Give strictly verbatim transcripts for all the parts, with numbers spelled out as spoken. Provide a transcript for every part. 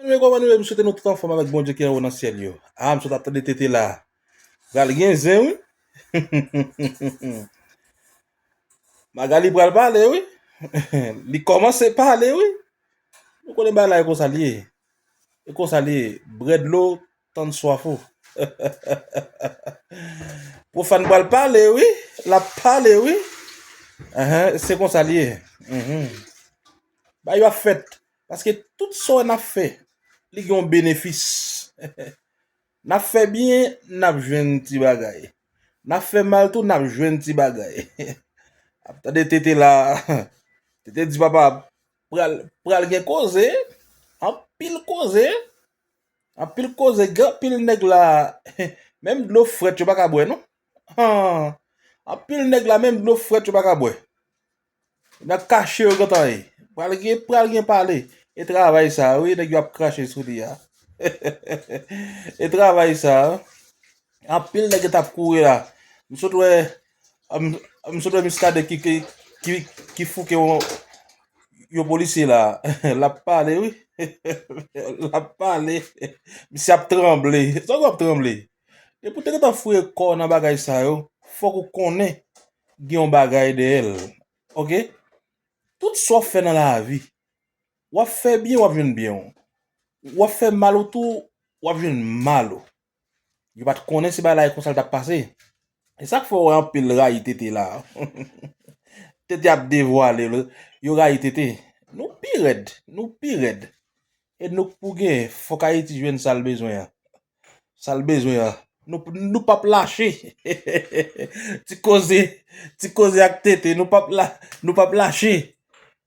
Mezanmi, kòman nou ye? M swete nou tout anfòm avèk Bondye ki anwo nan syèl yo. A, m sot ap tande Tete la. Pral gen zen, wi. Magali pral pale, wi. Li kòmanse pale, wi. Nou konnen bagay la e konsa l ye. E konsa l ye. Bwè dlo, tann swaf ou. Pwofàn pral pale, wi. L ap pale, wi. Enhen, se konsa l ye. Mhm. Bagay yo ap fèt. Paske tout sa w wè n ap fè, li gen yon benefis. N ap fè byen, n ap jwenn ti bagay. N ap fè mal tou, n ap jwenn ti bagay. Ap tande Tete la. Tete di papa, pral, pral gen koze, anpil koze, anpil koze, gen anpil nèg la, menm dlo frèt yo pa ka bwè, non. Han, anpil nèg la, menm dlo frèt yo pa ka bwè. N ap kache yo gentan ye. Pral gen, pral gen pale. E travay sa, wi, nèg yo ap krache sou li a. E travay sa, anpil nèg t ap kouri la. M sot wè, m, m sot wè Muscadin ki, ki, ki, ki fouke yon, yon polisye la. L ap pale, wi. L ap pale. Misye ap tranble. Sa w ap tranble? Depi w te gentan foure kò w nan bagay sa yo, fòk ou konnen gen yon bagay dèyè l. Oke? Tout sa w fè nan lavi, w ap fè byen, w ap jwenn byen w. W ap fè mal ou tou, w ap jwenn mal ou. Yo pa t konnen se bagay la e konsa l t ap pase. E sa k fè w wè anpil rayi Tete la. Tete ap devwale, yo rayi Tete. Nou pi rèd, nou pi rèd. E nou k pou gen, fòk Ayiti jwenn sa l bezwen an. Sa l bezwen an. Nou, nou p ap lache. Ti koze, ti koze ak Tete, nou p ap la, nou p ap lache.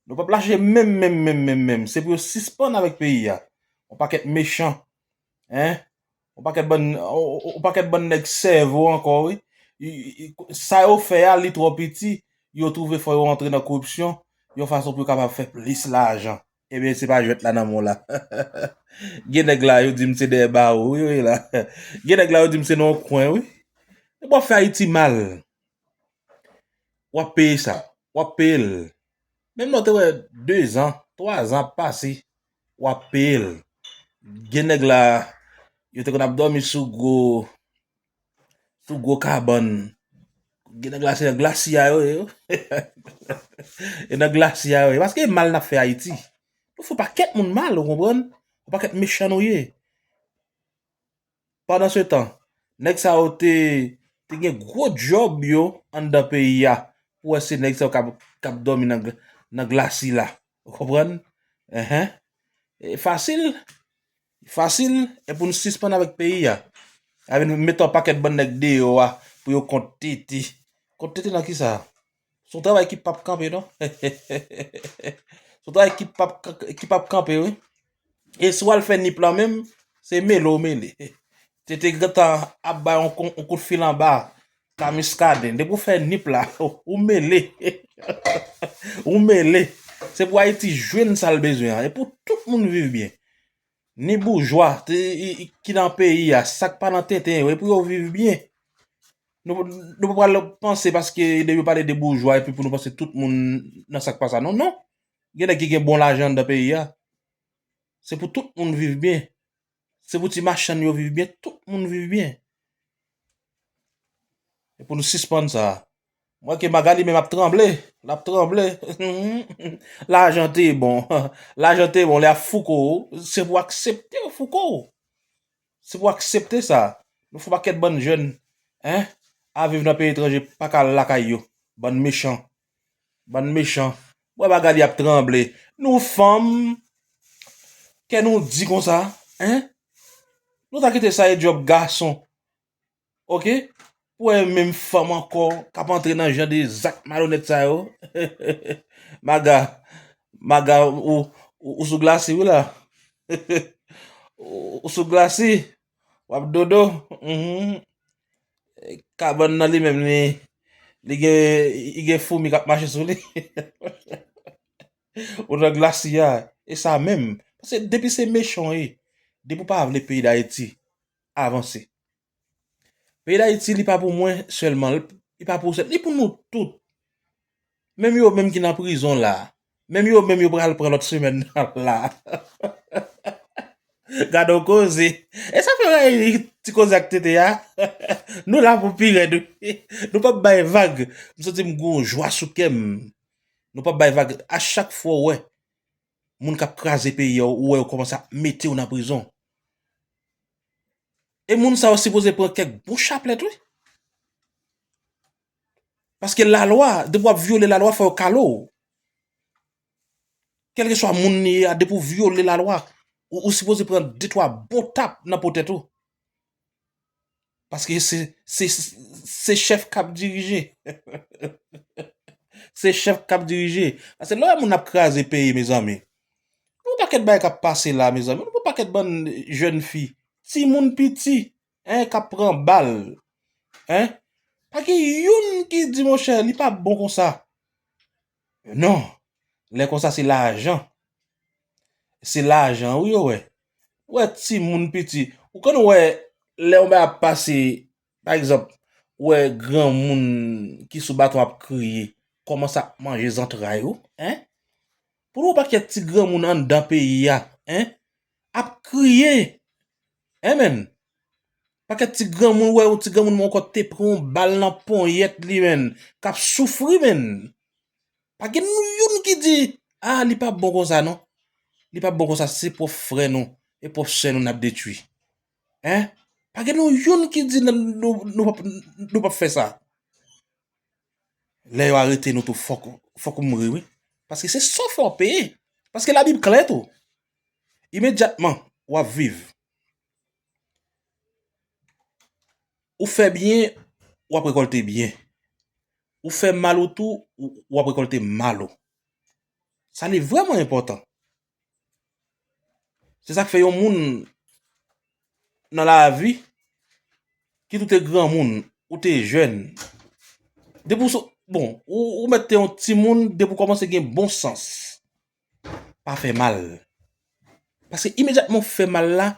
Nou p ap lache menm, menm, menm, menm, menm. Se pou yo sispann avèk peyi a. Yon pakèt mechan. Hein? Yon pakèt bann, yon, yon pakèt bann nèg sèvo ankò, wi. I, i, i, sa yo fè a, li twò piti. Yo twouve fò yo antre nan koripsyon, yon fason pou yo kapab fè plis lajan. Ebyen, se pa jwèt la nan men w la. Gen nèg la, yo di m se dèyè bawo, wi, yo ye la. Gen nèg la, yo di m se nan yon kwen, wi. Nèg w ap fè Ayiti mal. W ap peye sa. W ap peye l. Menm lè w te wè de zan, twa zan ap pase, w ap peye l. Gen nèg la, yo te konn ap dòmi sou gwo, sou gwo kabann. Gen nèg la, se nan glasiya yo ye, wi. E nan glasiya yo ye. Paske e mal n ap fè Ayiti. Nou fè pakèt moun mal, ou konprann? Yon pakèt mechan nou ye. Pandan se tan, nèg sa yo te, te gen gwo djòb yo anndan peyi a. Pou wè se nèg sa yo k ap, k ap dòmi nan, gl- nan glasi la. Ou konprann? Enhen. E fasil. Fasil. E pou n sispann avèk peyi a. Avè n met yon pakèt bann nèg deyò a pou yo kont Tete. Kont Tete nan kisa? Se yon travay ki p ap kanpe, non. Se yon travay ki p ap, ki p ap kanpe, wi. E si w al fè nip lan menm, se mele w mele. Tete gentan ap bay yon, yon kout fil anba. Ka Muscadin. Depi w fè nip la, ou mele. Ou mele. Se pou Ayiti jwenn sa l bezwen an. E pou tout moun viv byen. Ni boujwa te, i, i, ki nan peyi a, sa k pa nan tenten yo, e pou yo viv byen. Nou, nou pa pral panse paske de yo pale de boujwa epi pou nou panse tout moun nan sa k pa sa. Non, non. Gen nèg ki gen bon lajan anndan peyi a. Se pou tout moun viv byen. Se pou ti machann yo viv byen, tout moun viv byen. E pou nou sispann sa. M wè ke Magali menm ap tranble, l ap tranble. Lajan te bon. Lajan te bon, lè ap fouke w, se pou aksepte yo fouke w. Se pou aksepte sa. Nou fè pakèt bann jèn, en, a viv nan peyi etranje, pa ka al lakay yo. Bann mechan. Bann mechan. Wè Magali ap tranble. Nou fanm, kè nou di konsa, en? Nou ta kite sa e djòb gason. Oke? Pou wè menm fanm ankò k ap antre nan jan de zak malonèt sa yo. Maga, Maga, ou, ou, ou sou glasi, wi la. Ou, ou sou glasi. W ap dodo. Mhm. Kabann nan li menm, li, li gen, li gen foumi k ap mache sou li. Ou nan glasi a. E sa menm. Paske depi se mechan w ye, depi w pa vle peyi Dayiti avanse. Peyi Dayiti, li pa pou mwen sèlman, li pa pou ou sèl, li pou nou tout. Menm yo menm ki nan prizon la, menm yo menm yo pral pran lòt semèn nan la. Gade yon koze. E sa fè w rayi ti koze ak Tete a? Nou la pou pi rèd, wi. Nou p ap bay vag. M santi m gen yon jwa sou kè m. Nou p ap bay vag. A chak fwa w wè moun k ap kraze peyi a, ou wè yo kòmanse ap mete yo nan prizon. E moun sa yo sipoze pran kèk bon chaplèt, wi. Paske lalwa, depi w ap vyole lalwa, fò yo kale w. Kèlkeswa moun li ye a, depi w vyole lalwa, ou, ou sipoze pran de twa bon tap nan po tèt ou. Paske se, se, se chèf k ap dirije. Se chèf k ap dirije. Paske lè w wè moun ap kraze peyi, mezanmi, gen yon pakèt bagay k ap pase la, mezanmi. Nou gen yon pakèt bann jèn fi, timoun piti, en, k ap pran bal. En? Pa gen youn ki di, monchè, li pa bon konsa. Non. Lè konsa, se lajan. Se lajan, wi, yo wè. Ou wè timoun piti. Ou konn wè, lè yon bagay ap pase, pa egzanp, ou wè granmoun ki sou baton ap kriye, kòmanse ap manje zantray ou, en? Pou nou wè yon pakèt ti granmoun anndan peyi a, en? Ap kriye. En, menn. Pakèt ti granmoun, ou wè yon ti granmoun ankò te pran yon bal nan ponyèt li, menn. K ap soufri, menn. Pa gen nou youn ki di, a, li p ap bon konsa, non. Li p ap bon konsa, se pwòp frè nou e pwòp sè nou n ap detwi. En? Pa gen nou youn ki di nou, nou, nou p ap, nou p ap fè sa. Lè yo arete nou tou, fòk, fòk ou mouri, wi. Paske se sa w fè w ap peye. Paske Labib klè tou. Imedyatman, w ap viv. Ou fè byen, w ap rekòlte byen. Ou fè mal ou tou, w, w ap rekòlte mal ou. Sa li vrèman enpòtan. Se sa k fè yon moun nan lavi, kit ou te granmoun, ou te jèn, depi w so-, bon, ou, ou mèt te yon timoun, depi w kòmanse gen bon sans, pa fè mal. Paske imedyatman w fè mal la,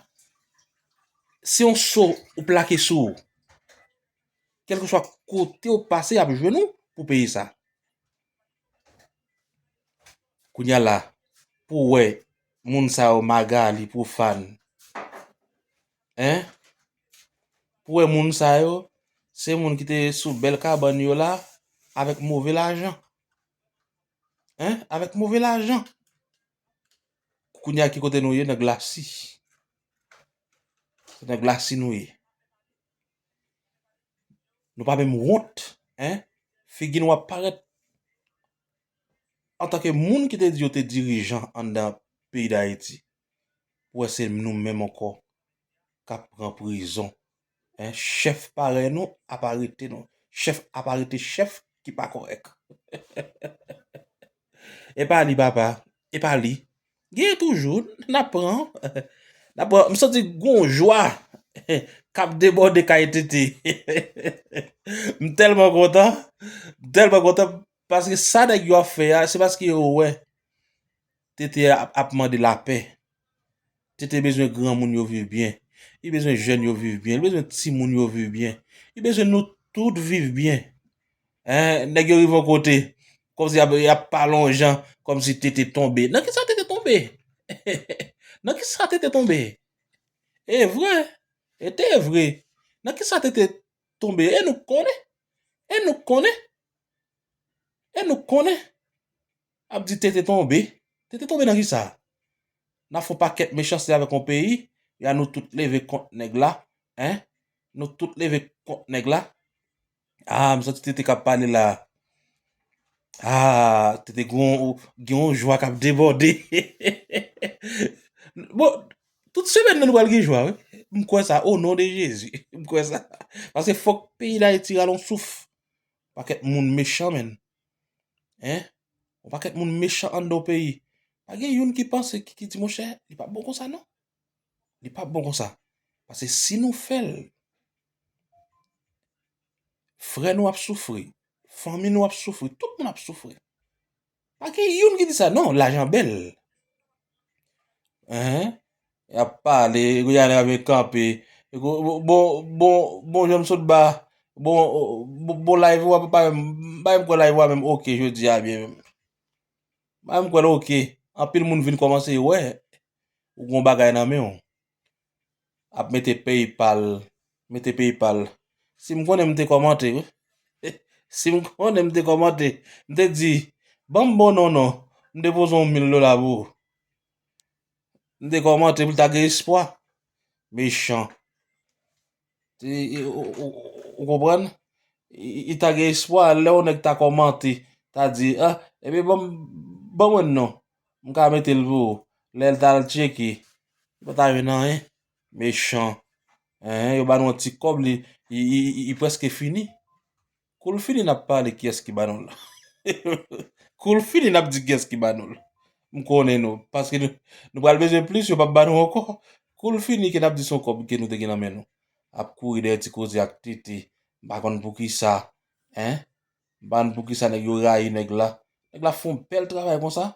se yon so ou plake sou ou. Kèlkeswa kote w pase, y ap jwenn ou pou peye sa. Kounye a la, pou w wè moun sa yo, Magali, Pwofàn, en? Pou w wè moun sa yo, se moun ki te sou bèl kabann yo la, avèk move lajan. En? Avèk move lajan. Kounye a, ki kote nou ye? Nan glasi. Se nan glasi nou ye. Nou pa menm wont, en? Figi nou ap parèt antanke moun ki te di yo te dirijan anndan peyi Dayiti. Pou wè se nou menm ankò k ap pran prizon. En, chèf parèy nou ap arete nou. Chèf ap arete chèf ki pa kòrèk. E pa li, papa. E pa li. Genyen toujou. N ap pran. N ap pran. M santi gon jwa k ap debòde kay Tete. M tèlman kontan. M tèlman kontan. Paske sa nèg yo ap fè a, se paske yo wè Tete ap, ap mande lapè. Tete bezwen granmoun yo viv byen. Li bezwen jèn yo viv byen. Li bezwen timoun yo viv byen. Li bezwen nou tout viv byen. En, nèg yo rive yon kote, kòmsi y ap, y ap pale yon jan, kòmsi Tete tonbe. Nan kisa Tete tonbe? Nan kisa Tete tonbe? E vre. E te vre. Nan kisa Tete tonbe? E nou konnen. E nou konnen. E nou konnen. Ap di Tete tonbe. Tete tonbe nan kisa? N ap fè yon pakèt mechanste avèk yon peyi, ya nou tout leve kont nèg la, en? Nou tout leve kont nèg la. Ah, m santi Tete k ap pale la. Ah, Tete gen yon, gen yon jwa k ap debòde. Bon, tout semèn nan nou pral gen jwa, wi. M kwè sa, o non de Jezi. M kwè sa. Paske fòk peyi Dayiti rale yon souf. Pakèt moun mechan, menn. En? Yon pakèt moun mechan anndan yon peyi. Pa gen youn ki panse, ki, ki di, monchè, li pa bon konsa, non. Li pa bon konsa. Paske si nou fè l, frè nou ap soufri, fanmi nou ap soufri, tout moun ap soufri. Pa gen youn ki di sa, non, lajan bèl. Hein? Y ap pale, Guyane ap vin kanpe. Bon, bon, bon, bon, jan m sot ba, bon, bon, bon, live ou a pa menm, m pa menm kwè live ou a menm oke jodi a byen menm. M pa menm kwè l oke. Anpil moun vin kòmanse wè ou gon bagay nan men w. ap mete PayPal, mete PayPal. Si m konnen m te kòmante, wi. Si m konnen m te kòmante, m te di, ban m bon non non, m depoze yon mil dola pou ou. M te kòmante pou l ta gen espwa. Mechan. Ou konprann? Li ta gen espwa, lè yon nèg ta kòmante, ta di, ah, ebyen, ban m, ban mwen non. M ka mete l pou ou. Lè l t al tcheke, li pa ta jwenn anyen. Mechan. Hein, yo ba nou yon ti kòb, li, li, li, li, li prèske fini. Kou l fini, n ap pale kiyès ki ba nou l. Kou l fini, n ap di kiyès ki ba nou l. M konnen nou, paske nou, nou pral bezwen plis, yo p ap ba nou ankò. Kou l fini, ke n ap di se yon kòb ke nou te gen nan men nou. Ap kouri dèyè ti koze ak tete. M pa konn poukisa. Hein? M pa konn poukisa nèg yo rayi nèg la. Nèg la fè yon bèl travay konsa.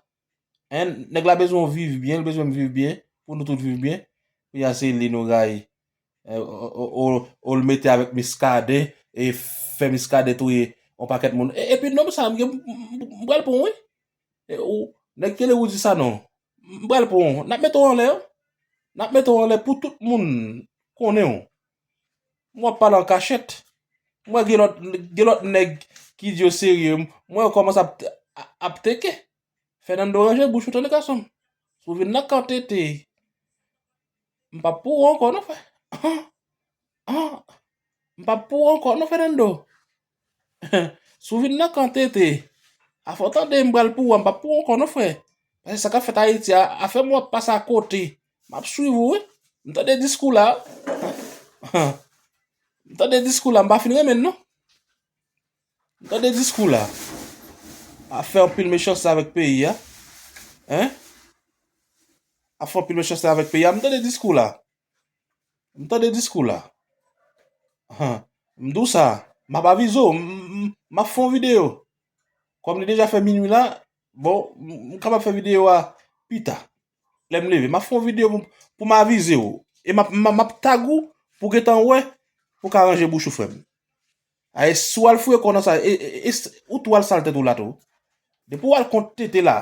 Hein? Nèg la bezwen w viv byen, l bezwen m viv byen, pou nou tout viv byen. Kounye a se li nou rayi. Eh, o, o, o, o l mete avèk Miskaden, e fè Miskaden touye yon pakèt moun. E, epi nonm sa, m gen, m, m, m pral pran w, wi. E, ou, nèg Kele ou di sa non. M pral pran w. N ap mete w anlè, wi. N ap mete w anlè pou tout moun konnen w. M wè w ap pale an kachèt. M wè gen lòt, gen lòt nèg ki di yo serye. M wè yo kòmanse ap, ap, ap teke. Fernando, ranje bouch ou tande gason m. Si w vin nan kan tete, m p ap pou ou ankò non, frè. An, an, m p ap pou ou ankò non, Fernando. Si w vin nan kan tete, afè w tande m pral pou ou a, m p ap pou ou ankò non, frè. Paske sa k ap fèt Ayiti a, afè m w ap pase akote. M ap swiv ou, wi. M tande diskou la. M tande diskou la, m pa fin renmen l non. M tande diskou la. Ap fè anpil mechanste avèk peyi a. Hein? Ap fè anpil mechanste avèk peyi a. M tande diskou la. M tande diskou la. Han. M di w sa. M ap avize w. M, m, m ap fè yon videyo. Kòm li deja fè minui la, bon, m, m kapab fè videyo a pita. Lè m leve, m ap fè yon videyo pou, pou m avize w. E m ap, m, m ap tag ou pou gentan wè, pou w ka ranje bouch ou, frè m. Aye, si w al fouye kò w nan sa, e, e, e, ou tou al sal tèt ou la tou. Depi w al kont tete la,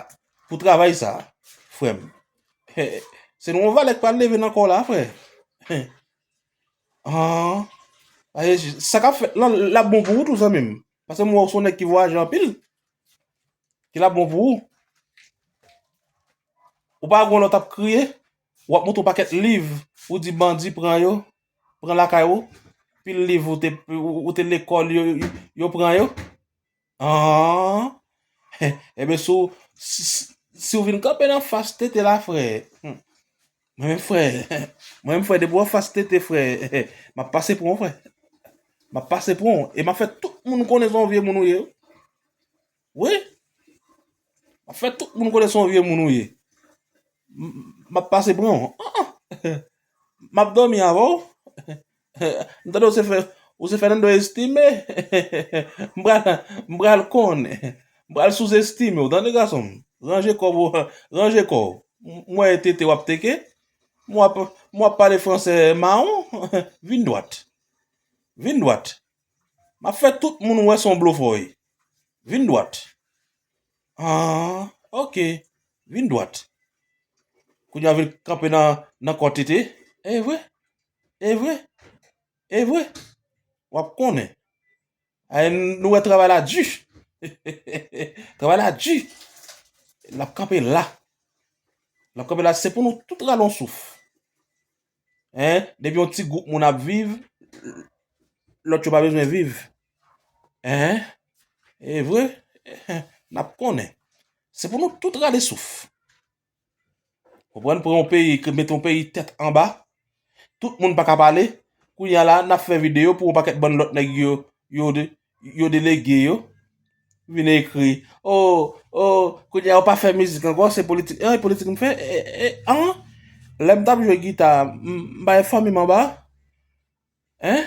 pou travay sa, frè m. Se yon valè k pral leve nan kò w la, frè. An. Aye, sa k ap fèt lan, l ap bon pou ou tou, zanmi m. Paske m wè w se yon nèg ki vwayaje anpil. Ki l ap bon pou ou. Ou pa wè yon lòt ap kriye, w ap montre yon pakèt liv, ou di bandi pran yo, pran lakay ou, pil liv ou te, ou, ou te lekòl, yo, yo, yo pran yo. An. Ebyen, si w, si, si, si w vin kanpe nan fas tete la, frè. Hmm. Mwen menm, frè, mwen menm, frè, depi w an fas tete, frè, m ap pase pran w, frè. M ap pase pran w. E m ap fè tout moun konnen se yon vye moun ou ye. Wi. M ap fè tout moun konnen se yon vye moun ou ye. M, m ap pase pran w. Ah, ah. M ap dòmi avè w. M tande w se fè, ou se Fernando Estime. M pral, m pral konnen. M pral souzestime w. Tande gason m. Ranje kò w, ranje kò w. M wè tete w ap teke. M w ap, m w ap pale fransè mawon. Vin dwat. Vin dwat. M ap fè tout moun wè se yon blofè w ye. Vin dwat. Ah, ok. Vin dwat. Kounye a vin kanpe nan, nan kò tete. E vre? E vre? E vre? W ap konnen. Ay, nou wè travay la di. Travay la di. L ap kanpe la. L ap kanpe la. Se pou nou tout rale yon souf. Hein? Depi yon ti gwoup moun ap viv, lòt yo pa bezwen viv. Hein? E vre? N ap konnen. Se pou nou tout rale souf. Konprann? Pran yon peyi, mete yon peyi tèt anba. Tout moun pa ka pale. Kounye a la, n ap fè videyo pou yon pakèt bann lòt nèg yo, yo de, yo delege yo. Vin ekri. Oh, oh, kounye a yo pa fè mizik ankò, se politik. E, politik m fè? E, e, an? Lè m t ap jwe gita, m, m bay fanmi m anba? Hein?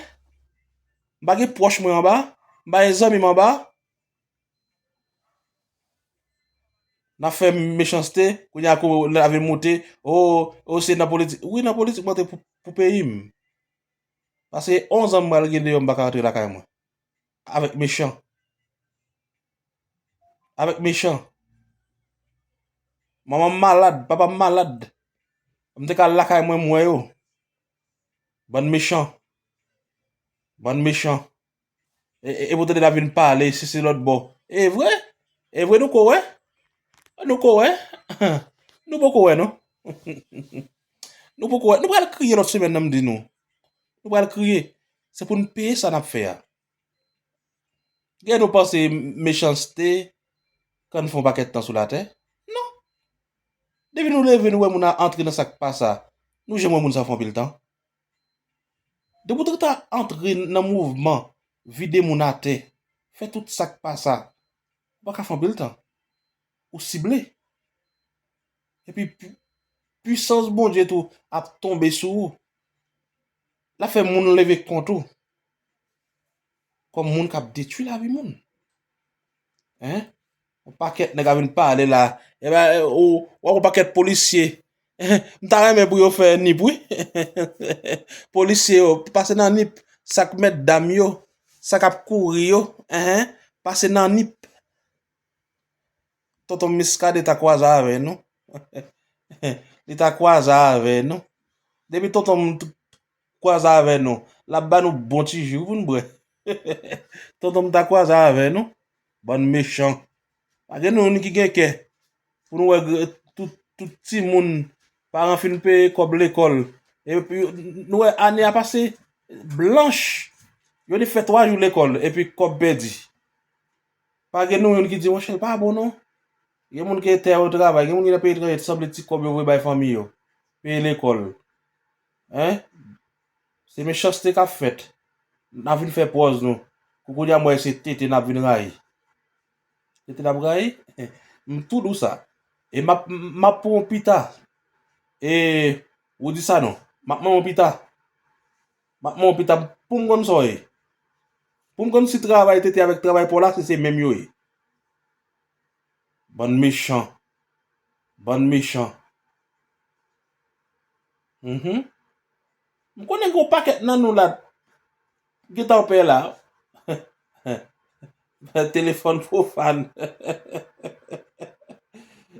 M pa gen pwòch mwen anba? M pa gen zanmi m anba? N ap fè mechanste, kounye a kou lave moute, oh, oh, se nan politik. Wi, nan politik mwen te pou, pou peyi m. Paske onz an m pral gen deyò, m pa ka rantre lakay mwen. Avèk mechan. Avèk mechan. Manman m malad, papa m malad. M te ka al lakay mwen, m wè yo. Bann mechan. Bann mechan. E, e, e pou tande n ap vin pale, si se lòt bò. E vre? E vre nou ko wè? Nou ko wè? Nou poko wè, non. Nou poko wè. Nou pral kriye lòt semèn nan, m di nou. Nou pral kriye. Se pou n peye sa n ap fè a. Gen nou panse mechanste, kan n fè yon pakèt tan sou latè? Non. Depi nou leve, nou wè moun a antre nan sa k pa sa. Nou janm wè moun sa fè anpil tan. Depi w ta antre nan mouvman, vide moun atè, fè tout sa k pa sa, ou pa ka fè anpil tan. Ou sible. Epi pu- pwisans Bondye tou ap tonbe sou ou. L ap fè moun leve kont ou. Kòm moun k ap detwi lavi moun. Hein? Yon pakèt nèg ap vin pale la. Ebyen, ou, ou wè yon pakèt polisye. M ta renmen pou yo fè nip, wi. Polisye yo, pase nan nip. Sa k mèt dam yo, sa k ap kouri yo, hein, pase nan nip. Tonton Miskade ta kwaze avè nou. Li ta kwaze avè nou. Depi tonton m t- kwaze avè nou, l ap ba nou bon ti ji pou n bwè. Tonton m ta kwaze avè nou. Bann mechan. Pa gen nou youn ki gen kè. Pou nou wè gr- tout, tout timoun, paran fin peye kòb lekòl. Epi nou wè ane a pase blanch. Yo di fè twa jou lekòl, epi kòb pèdi. Pa gen nou youn ki di, monchè, l pa bon non. Gen moun ki te yo travay, gen moun ki nan peyi etranje, sanble ti kòb yo voye bay fanmi yo. Peye lekòl. Hein? Se mechanste k ap fèt. N ap vin fè pòz nou. Kou kounye a m wè se tete n ap vin rayi. Tete n ap rayi? M tou di w sa. E m ap, m ap pran w pita. E ou di sa non. M ap manyen w pita. M ap manyen w pita pou m konn sa w ye. Pou m konn si travay tete avèk travay pa w la, si se menm yo ye. Bann mechan. Bann mechan. Mhm. M konnen gen yon pakèt nan nou la. Gentan pè la. Telefòn pwofàn.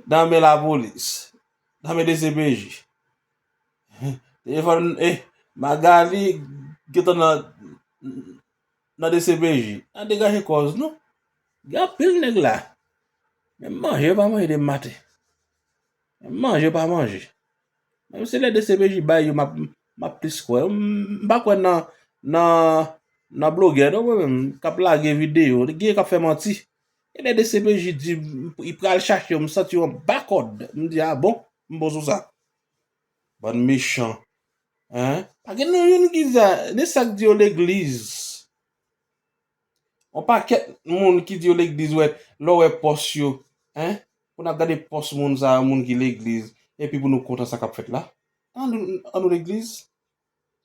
Nan men lapolis. Nan men D C P J. Telefòn, eh, Magali gentan nan, nan D C P J. Nan degaje kòz nou. Gen anpil nèg la. Men manje yo pa manje demen maten. Men manje yo pa manje. Menm se lè D C P J bay yo, m ap, m ap plis kwè. M, m pa kwè nan, nan, nan blogè, non, mwen menm, k ap lage videyo. Gen k ap fè manti. E lè D C P J di, m, li pral chache yo, m santi yo anba kòd. M di, a bon, m bon sou sa. Bann mechan. Hein? Pa gen nou youn ki di sa, ni sa k di yo legliz. On pakèt moun ki di yo legliz, wè, lè w wè pòs yo, hein? Pou n ap gade pòs moun sa yo, moun ki legliz, epi pou nou kontan sa k ap fèt la. An nou, an nou legliz?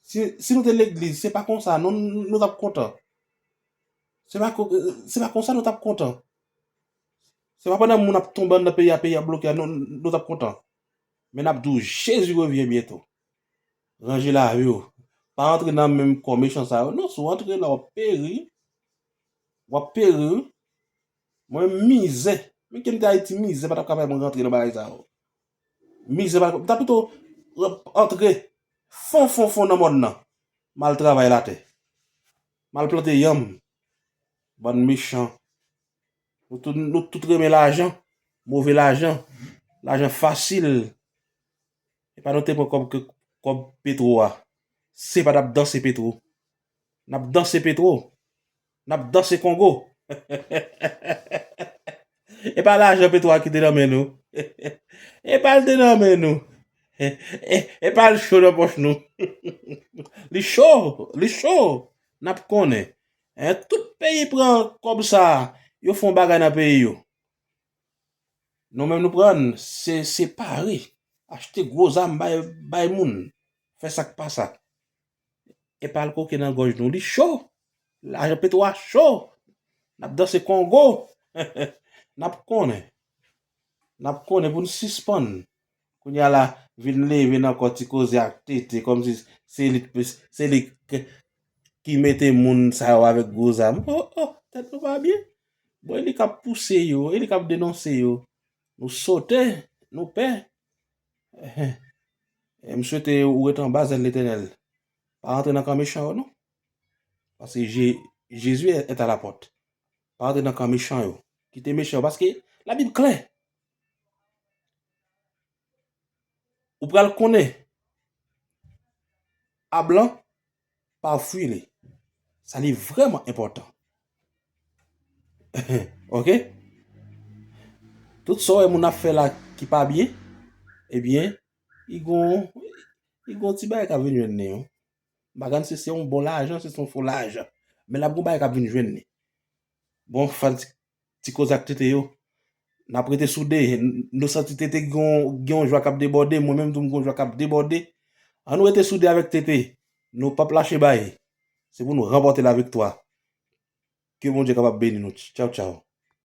Si, si nou te legliz, se pa konsa, non, nou t ap kontan. Se pa, ko- se pa konsa nou t ap kontan. Se pa pandan moun ap tonbe anndan peyi a, peyi a bloke a, nou, nou t ap kontan. Men n ap di w, Jezi revyen byento. Ranje lavi w. Pa antre nan menm kò mechan sa yo. Non, si w antre la, w ap peri. W ap peri, wi. Mwen, mizè. Men ke m te Ayiti, mizè pa t ap ka fè mwen rantre nan bagay sa yo. Mizè pa t ap, m ta pito antre fon, fon, fon nan mòn nan. M al travay latè. M al plante yanm. Bann mechan. Nou tout, nou tout renmen lajan. Move lajan. Lajan fasil. Epa nou te pran kòb, kòb Petwo a. Se pa n ap danse Petwo. N ap danse Petwo. N ap danse Kongo. Epa lajan Petwo a ki te nan men nou. Epa l te nan men nou. E, epa l cho nan pòch nou. Li cho, li cho. N ap konnen. En, tout peyi pran kòb sa a, yo fè yon bagay nan peyi yo. Nou menm nou pran, se, separe, achte gwo zam bay, bay moun, fè sa k pa sa. Epa l koke nan gòj nou, li cho. Lajan Petwo a cho. N ap danse Kongo. N ap konnen. N ap konnen pou n sispann. Kounye a la, vin leve nan kò ti koze ak tete, kòmsi se li k, se li k, ki mete moun sa yo avèk gwo zam. Oh, oh, tèt nou pa byen. Bon, e li k ap pouse yo, e li k ap denonse yo. Nou sote, nou pè. E m swete ou ret anba zèl Letènèl. Pa rantre nan kan mechan yo, non. Paske Je- Jezi est à la porte. Pa rantre nan kan mechan yo. Kite mechan yo. Paske Labib klè. Ou pral konnen ab lan pa fwi li. Sa li vrèman enpòtan. Ok? Tout sa w wè moun ap fè la ki pa byen, ebyen, li gon, li gon ti bagay k ap vin jwenn li, wi. M pa konn si se yon bon lajan, si se yon fo lajan. Men l ap gon bagay k ap vin jwenn li. Bon, fanatik Ti Koze ak Tete yo, n ap rete soude. N- nou santi Tete gen yon, gen yon jwa k ap debòde, mwen menm tou m gen yon jwa k ap debòde. Ann nou rete soude avèk Tete. Nou p ap lache bay. Se pou nou ranpòte laviktwa. Ke Bondye kapab beni nou. Tchaw, tchaw.